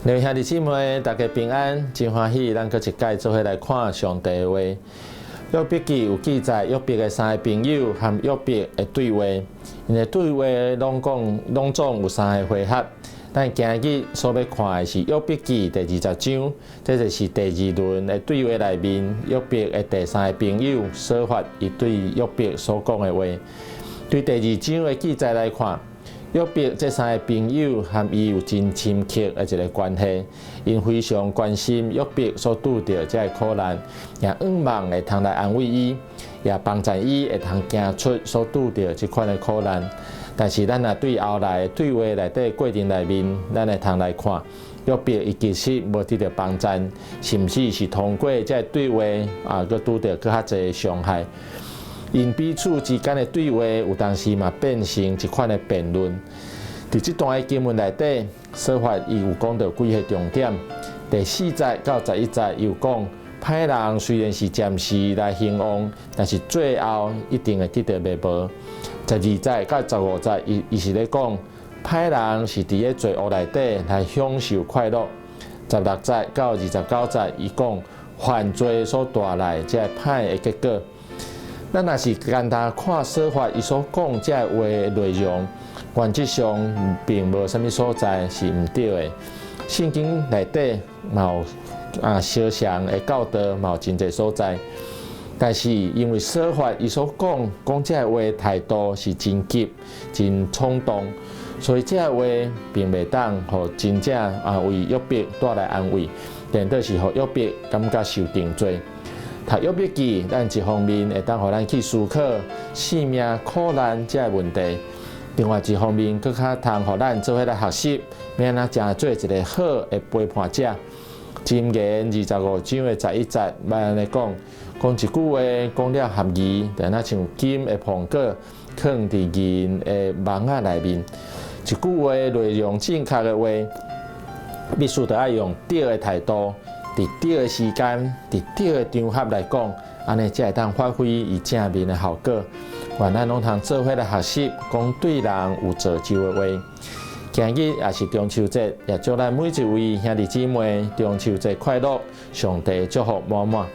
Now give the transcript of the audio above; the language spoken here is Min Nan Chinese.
各位兄弟姊妹，大家平安，真歡喜，咱閣一擺做伙來看上帝的話。約伯記有記載，約伯的三个朋友和約伯的對話，𪜶的對話攏講攏總有三个回合。咱今日所欲看的是約伯記第20章，這就是第二輪的對話內面，約伯的第三个朋友瑣法伊對約伯所講的話。對第二章的記載來看，約伯這三个朋友和伊有真深刻的一个關係，𪜶非常關心約伯所拄著這个苦難，也向望會通來安慰伊，也幫助伊會通行出所拄著這款的苦難。但是咱若對後來的對話內底過程內面，咱會通來看，約伯伊其實無得著幫贊，甚至是通過這个對話啊，閣拄著閣較濟傷害。𪜶彼此之間的對話，有當時嘛變成一款的辯論。佇這段的經文內底，瑣法伊有講著幾个重點。第4節到11節，伊有講，歹人雖然是暫時來興旺，但是最後一定會得著滅無。12節到15節，伊伊是咧講，歹人是佇咧罪惡內底來享受快樂。16節到29節，伊講犯罪所帶來這个歹的結果。咱若是簡單看瑣法伊所講這个話的內容，原則上並無啥物所在是毋對的。聖經內底嘛有啊相像的教導，嘛有真濟所在。但是因為瑣法伊所講講這个話態度是真急、真衝動，所以這个話並袂當予真正啊為約伯帶來安慰，顛倒是予約伯感覺受定罪。讀約伯記，咱一方面會當予咱去思考生命苦難這个問題；另外一方面，閣較通予咱做伙來學習，欲按怎成做一个好的陪伴者。箴言25章的11節，欲按呢講，講一句話講了合宜，就若像金的蘋果，囥佇銀的網仔內面。一句話內容正確的話，必須著愛用對的態度，佇對的時間，佇對的場合來講，按呢才會當發揮伊正面的效果。願咱攏通做伙來學習，講對人有造就的話。今日也是中秋節，也祝咱每一位兄弟姊妹中秋節快樂，上帝祝福滿滿。